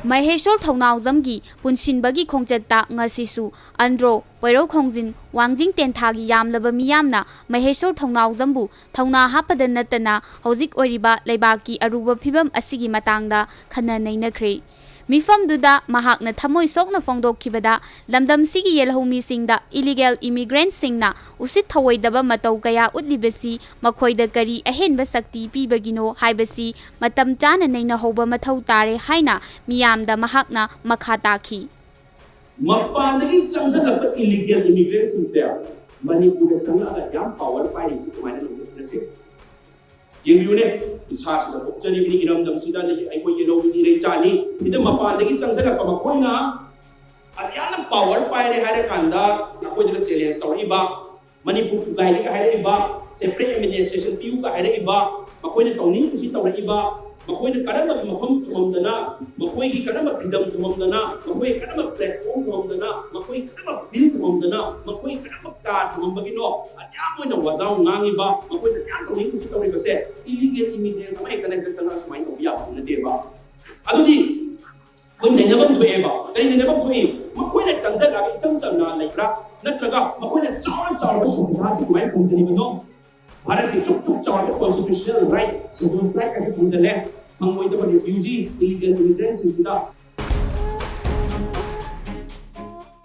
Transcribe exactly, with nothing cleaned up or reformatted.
ꯃꯍꯦꯁꯣꯔ ꯊꯧꯅꯥꯎꯖꯝꯒꯤ ꯄꯨꯟꯁꯤꯟꯕꯒꯤ ꯈꯣꯡꯆꯠꯇ ꯉꯁꯤꯁꯨ ꯑꯟꯗ꯭ꯔꯣ, ꯄꯣꯏꯔꯧ ꯈꯣꯡꯖꯤꯟ, ꯋꯥꯡꯖꯤꯡ ꯇꯦꯟꯊꯥꯒꯤ ꯌꯥꯝꯂꯕ ꯃꯤꯌꯥꯝꯅ ꯃꯍꯦꯁꯣꯔ ꯊꯧꯅꯥꯎꯖꯝꯕꯨ ꯊꯧꯅꯥ ꯍꯥꯞꯄꯗ ꯅꯠꯇꯅ ꯍꯧꯖꯤꯛ ꯑꯣꯏꯔꯤꯕ ꯂꯩꯕꯥꯛꯀꯤ ꯑꯔꯨꯕ ꯐꯤꯕꯝ ꯑꯁꯤꯒꯤ ꯃꯇꯥꯡꯗ ꯈꯟꯅ ꯅꯩꯅꯈ꯭ꯔꯦ꯫ ꯃꯤꯐꯝꯗꯨꯗ ꯃꯍꯥꯛꯅ ꯊꯃꯣꯏ ꯁꯣꯛꯅ ꯐꯣꯡꯗꯣꯛꯈꯤꯕꯗ, ꯂꯝꯗꯝꯁꯤꯒꯤ ꯌꯦꯜꯍꯧꯃꯤꯁꯤꯡꯗ illegal immigrantꯁꯤꯡꯅ ꯎꯁꯤꯠ ꯊꯑꯣꯏꯗꯕ ꯃꯇꯧ ꯀꯌꯥ ꯎꯠꯂꯤꯕꯁꯤ ꯃꯈꯣꯏꯗ ꯀꯔꯤ ꯑꯍꯦꯟꯕ ꯁꯛꯇꯤ ꯄꯤꯕꯒꯤꯅꯣ ꯍꯥꯏꯕꯁꯤ ꯃꯇꯝ ꯆꯥꯅ ꯅꯩꯅꯍꯧꯕ ꯃꯊꯧ ꯇꯥꯔꯦ ꯍꯥꯏꯅ ꯃꯤꯌꯥꯝꯗ ꯃꯍꯥꯛꯅ ꯃꯈꯥ ꯇꯥꯈꯤ꯫ ꯃꯄꯥꯟꯗꯒꯤ ꯆꯪꯁꯤꯜꯂꯛꯄ illegal immigrantꯁꯤꯡꯁꯦ ꯃꯅꯤꯄꯨꯔꯗ ꯆꯪꯉꯛꯑꯒ ꯌꯥꯝ power ꯄꯥꯏꯔꯤꯁꯤ ꯀꯃꯥꯏꯅ ꯂꯧꯊꯣꯛꯅꯁꯦ? ꯌꯦꯡꯕꯤꯌꯨꯅꯦ, ꯏꯁꯥꯁꯤꯗ ꯄꯣꯛꯆꯔꯤꯕꯅꯤ, ꯏꯔꯝꯗꯝꯁꯤꯗ ꯑꯩꯈꯣꯏ ꯌꯦꯜꯍꯧꯃꯤꯗꯤ ꯏꯔꯩꯆꯥꯅꯤ꯫ ꯁꯤꯗ ꯃꯄꯥꯟꯗꯒꯤ ꯆꯪꯁꯤꯜꯂꯛꯄ ꯃꯈꯣꯏꯅ ꯑꯗꯨꯌꯥꯝꯅ power ꯄꯥꯏꯔꯦ ꯍꯥꯏꯔꯀꯥꯟꯗ ꯑꯩꯈꯣꯏꯗꯒ challenge ꯇꯧꯔꯛꯏꯕ, ꯃꯅꯤꯄꯨꯔ ꯊꯨꯒꯥꯏꯒꯦꯒ ꯍꯥꯏꯔꯛꯏꯕ, separate administration ꯄꯤꯌꯨꯒ ꯍꯥꯏꯔꯛꯏꯕ, ꯃꯈꯣꯏꯅ ꯇꯧꯅꯤꯡꯕꯁꯤ ꯇꯧꯔꯛꯏꯕ, ꯃꯈꯣꯏꯅ ꯀꯔꯝꯕ ꯃꯐꯝ ꯊꯝꯃꯝꯗꯅ, ꯃꯈꯣꯏꯒꯤ ꯀꯔꯝꯕ freedom ꯊꯝꯃꯝꯗꯅ, ꯃꯈꯣꯏ ꯀꯔꯝꯕ platform ꯊꯝꯃꯝꯗꯅ, ꯃꯈꯣꯏ ꯀꯔꯝꯕ field ꯊꯝꯃꯝꯗꯅ, ꯃꯈꯣꯏ ꯀꯔꯝꯕ ꯀꯥ ꯊꯝꯃꯝꯕꯒꯤꯅꯣ ꯑꯗꯨꯌꯥꯝ ꯑꯣꯏꯅ ꯋꯥꯖꯥꯎ ꯉꯥꯡꯉꯤꯕ, ꯃꯈꯣꯏꯅ ꯑꯗꯨꯌꯥꯝ ꯇꯧꯅꯤꯡꯕꯁꯤ ꯇꯧꯔꯤꯕꯁꯦ? Illegal immigrants ꯑꯃ ꯍꯦꯛꯇ ꯍꯦꯛꯇ ꯆꯪꯉꯒ ꯁꯨꯃꯥꯏꯅ ꯇꯧꯕ ꯌꯥꯕ ꯅꯠꯇꯦꯕ꯫ ꯑꯗꯨꯗꯤ ꯑꯩꯈꯣꯏ ꯅꯩꯅꯐꯝ ꯊꯣꯛꯑꯦꯕ꯫ ꯀꯔꯤ ꯅꯩꯅꯐꯝ ꯊꯣꯛꯏ? ꯃꯈꯣꯏꯅ ꯆꯪꯁꯤꯜꯂꯛꯑꯒ ꯏꯆꯝ ꯆꯝꯅ ꯂꯩꯕ꯭ꯔꯥ, ꯅꯠꯇ꯭ꯔꯒ ꯃꯈꯣꯏꯅ ꯆꯥꯎꯅ ꯆꯥꯎꯔꯕ ꯁꯨꯕꯤꯙꯥꯁꯤ ꯀꯃꯥꯏꯅ ꯐꯪꯖꯔꯤꯕꯅꯣ? ꯚꯥꯔꯠꯀꯤ ꯁꯨꯛ ꯁꯨꯛ ꯆꯥꯎꯔꯕ constitutional right, schedule tribe ꯀꯥꯏꯁꯨ ꯐꯪꯖꯜꯂꯦ꯫ ꯐꯪꯉꯣꯏꯗꯕ refugee, illegal immigrantꯁꯤꯡꯁꯤꯗ